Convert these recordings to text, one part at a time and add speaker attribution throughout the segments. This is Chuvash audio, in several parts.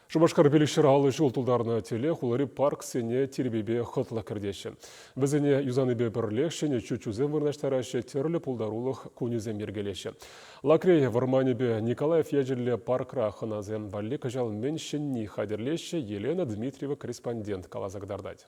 Speaker 1: Шупашкар 550 ҫул тултарнӑ тӗле хулари парксене тирпейпе хӑтлӑх кӗртеҫҫӗ. Вӗсене юсанипе пӗрлех ҫӗнӗ чуччусем вырнаҫтараҫҫӗ, тӗрлӗ пултарулӑх кунӗсем йӗркелеҫҫӗ. Лакрей вӑрманӗпе Николаев ячӗллӗ паркра хӑнасем валли кӑҫал мӗн ҫӗнни хатӗрлеҫҫӗ, Елена Дмитриева корреспондент каласа кӑтартать.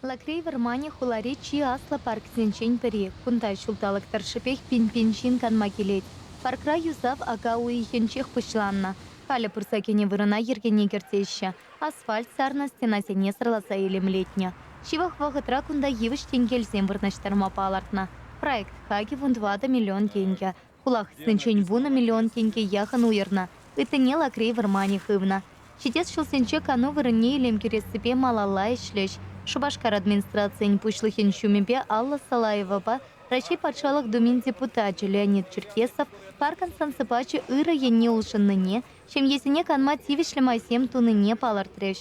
Speaker 2: Лакрей вӑрманӗ хулари чи аслӑ парксенчен пӗри. Кунта ҫулталӑк тӑршшӗпех пин-пин ҫын канма килет. Паркра юсав ака уйӑхӗнчех пуҫланнӑ. Халӗ пырса кӗнӗ вырӑна йӗркене кӗртеҫҫӗ. Асфальт сарнӑ стенасене сӑрласа илемлетнӗ. Ҫывӑх вӑхӑтра кунта йывӑҫ тенкелсем вырнаҫтарма палӑртнӑ. Проект хакӗ 14 миллион тенкӗ. Хула хыснинчен 10 миллион тенке яхӑн уйӑрнӑ. Ыттине Лакрей вӑрманӗ хывнӑ. Ҫитес ҫулсенче кану вырӑнне илем кӳрессипе малалла ӗҫлӗҫ. Шупашкар администрацийӗн пуҫлӑхӗн ҫумӗпе Алла Салаевапа Раҫҫей Патшалӑх Думин депутачӗ Леонид Черкесов паркӑн сӑн-сӑпачӗ ырӑ енне улшӑннине, ҫемьесене канма тивӗҫлӗ майсем тунине палӑртрӗҫ.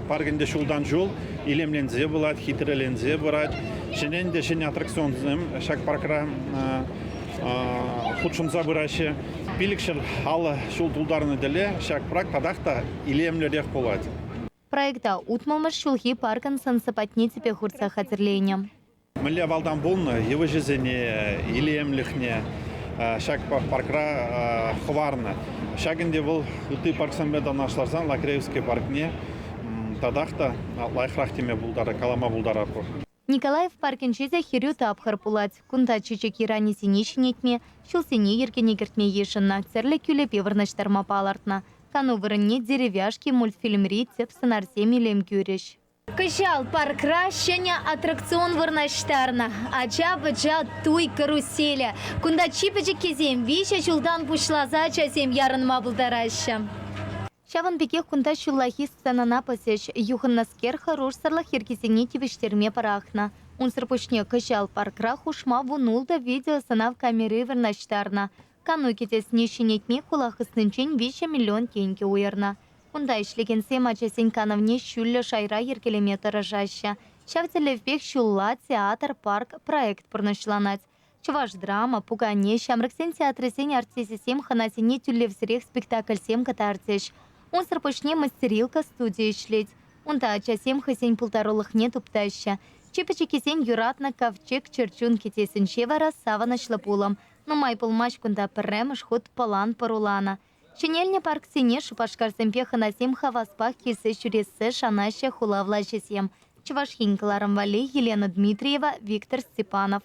Speaker 3: Парк ӗнтӗ ҫултан-ҫул илемленсе пырать, хитреленсе пырать. Ҫӗнӗ те ҫӗнӗ аттракционсем ҫак паркра хутшӑнса пыраҫҫӗ. 550 ҫул тултарнӑ тӗле ҫак парк татах та илемлӗрех пулать.
Speaker 2: Проекта 60-мӗш ҫулхи паркӑн сӑн-сӑпатне тӗпе хурса хатӗрленӗ.
Speaker 3: Мӗнле авалтан пулнӑ йывӑҫӗсене, илемлӗхне ҫак паркра хӑварнӑ. Ҫак ӗнтӗ вӑл ытти парксемпе танлаштарсан Лакреевский паркне татах та лайӑхрах теме калама пултаратпӑр.
Speaker 2: Николаев паркӗнче те хӗрӳ тапхӑр пулать. Кунта чечек йӑранӗсене ҫӗнетме, ҫулсене йӗркене кӗртме йышӑннӑ, тӗрлӗ кӳлепе вырнаҫтарма палӑртнӑ. Кану вырӑнне «Деревяшки» мультфильмри тӗп сӑнарсем илем кӳрӗҫ. Кӑҫал паркра ҫӗнӗ аттракцион вырнаҫтарнӑ. Ача-пӑча туй каруселӗ. Кунта чи пӗчӗккисем виҫӗ ҫултан пуҫласа ачасем ярӑнма пултараҫҫӗ. Ҫавӑн пекех кунта ҫуллахи сценӑна пӑсӗҫ. Юхӑннӑскер хӑрушсӑрлӑх йӗркисене тивӗҫтерме пӑрахнӑ. Унсӑр пуҫне кӑҫал паркра хушма 16 видеосӑнав камери вырнаҫтарнӑ. Кану кӗтесне ҫӗнетме хула хыснинчен 3 миллион тенкӗ уйӑрнӑ. Кунта ӗҫлекенсем ачасен канӑвне ҫӳллӗ шайра йӗркелеме тӑрӑшаҫҫӗ. Ҫав тӗллевпех ҫулла театр, парк проект пурнӑҫланать. Чӑваш драма, пукане, ҫамрӑксен театрӗсен артисчӗсем хӑнасене тӳлевсӗрех спектакльсем кӑтартӗҫ. Унсӑр пуҫне мастерилка студи ӗҫлет. Унта ачасем хӑйсен пултарулӑхне туптаҫҫӗ. Чи пӗчӗккисен юратнӑ ковчег чӗрчун кӗтесӗнче вара савӑнӑҫлӑ пулӑм. Нумай пулмасть кунта пӗрремӗш хут пӑлан пӑруланӑ. Ҫӗнелнӗ парксене Шупашкарсемпе хӑнасем хаваспах килсе ҫӳрессе шанаҫҫӗ хула влаҫӗсем. Чӑваш Ен кӑларӑм валли Елена Дмитриева, Виктор Степанов.